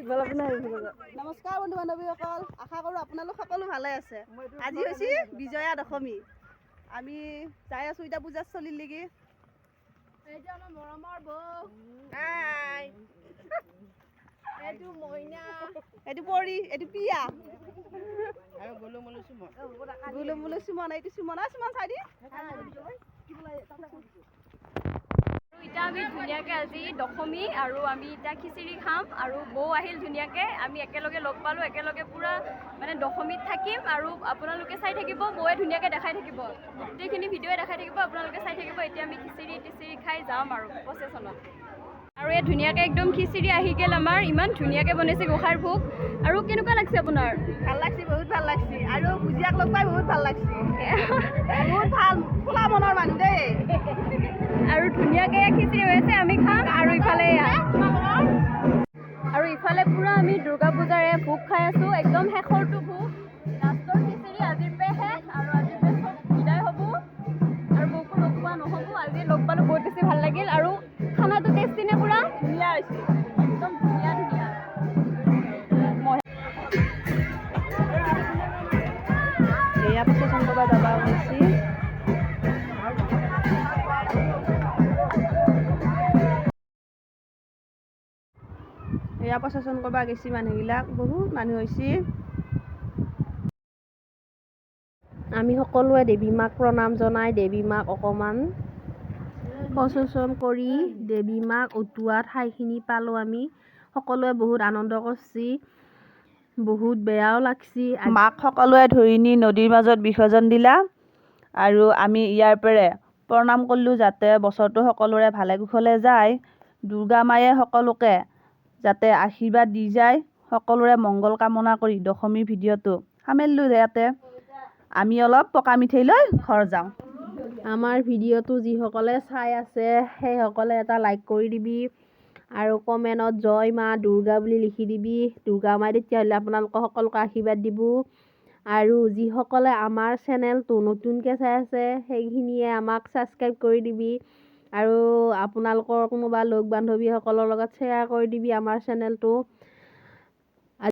নমস্কাৰ বন্ধু বান্ধৱীসকল, আশা কৰোঁ আপোনালোক সকলো ভালে আছে। আজি হৈছে বিজয়া দশমী। আমি যাই আছোঁ এতিয়া পূজাৰ চলিৰ লাগি। এইটো আমাৰ মৰমৰ বৌ। হাই। এইটো মইনা। এইটো পৰি, এইটো পিয়া। আৰু গলো মলো চুমন। গুলু মুলু সুমন, এইটো সুমন। অ সুমন, চাই দি। আৰু এতিয়া আমি ধুনীয়াকৈ আজি দশমী আৰু আমি এতিয়া খিচিৰি খাম আৰু বৌ আহিল, ধুনীয়াকৈ আমি একেলগে লগ পালোঁ, একেলগে পূৰা মানে দশমীত থাকিম আৰু আপোনালোকে চাই থাকিব, বৌয়ে ধুনীয়াকৈ দেখাই থাকিব, গোটেইখিনি ভিডিঅ'ই দেখাই থাকিব, আপোনালোকে চাই থাকিব। এতিয়া আমি খিচিৰি টিচিৰি খাই যাম আৰু প্ৰচেছনত। আৰু এই ধুনীয়াকৈ একদম খিচিৰি আহি গ'ল আমাৰ, ইমান ধুনীয়াকৈ বনাইছে গোসাঁইৰ ভোগ। আৰু কেনেকুৱা লাগছে আপোনাৰ? ভাল লাগছে, বহুত ভাল লাগছে। আৰু ভুজিয়াক লগ পাই বহুত ভাল লাগছে, বহুত ভাল খোলা মনৰ মানুহ দেই। আৰু ধুনীয়াকৈ খিচিৰি হৈ আছে, আমি খাম। আৰু ইফালে পূৰা আমি দুৰ্গা পূজাৰে ভোগ খাই আছোঁ, একদম শেষৰটো ভোগ, লাষ্টৰ খিচিৰি। আজিৰ পৰা শেষ আৰু আজিৰ পৰা চব বিদায় হ'ব আৰু বৌকো লগ পোৱা নহ'ব। আজি লগ পালোঁ, বহুত বেছি ভাল লাগিল। আৰু খানাটো টেষ্টি নে পূৰা? ধুনীয়া হৈছে। একদম ধুনীয়া ধুনীয়া। মই এয়া প্ৰচেছন কৰিব যাব ওলাইছে। এয়া প্ৰচেছন কৰিব গৈছে মানুহগিলাক, বহুত মানুহ হৈছে। আমি সকলোৱে দেৱী মাক প্ৰণাম জনাই দেৱী মাক অকণমান প্ৰচেছন কৰি দেৱী মাক উটোৱা ঠাইখিনি পালোঁ। আমি সকলোৱে বহুত আনন্দ কৰছি, বহুত বেয়াও লাগছি। মাক সকলোৱে ধৰি নি নদীৰ মাজত বিসৰ্জন দিলা আৰু আমি ইয়াৰ পৰে প্ৰণাম কৰিলোঁ, যাতে বছৰটো সকলোৰে ভালে কুশলে যায়, দুৰ্গা মায়ে সকলোকে যাতে আশীৰ্বাদ দি যায়, সকলোৰে মংগল কামনা কৰি দশমীৰ ভিডিঅ'টো সামৰিলোঁ ইয়াতে। আমি অলপ পকা মিঠৈ লৈ ঘৰ যাওঁ। আমাৰ ভিডিঅ'টো যিসকলে চাই আছে, সেইসকলে এটা লাইক কৰি দিবি আৰু কমেণ্টত "জয় মা দুৰ্গা" বুলি লিখি দিবি। দুৰ্গা মাই তেতিয়াহ'লে আপোনালোকক সকলোকে আশীৰ্বাদ দিব। আৰু যিসকলে আমাৰ চেনেলটো নতুনকৈ চাই আছে, সেইখিনিয়ে আমাক ছাবস্ক্ৰাইব কৰি দিবি আৰু আপোনালোকৰ কোনোবা লগ বান্ধৱীসকলৰ লগত শ্বেয়াৰ কৰি দিবি আমাৰ চেনেলটো।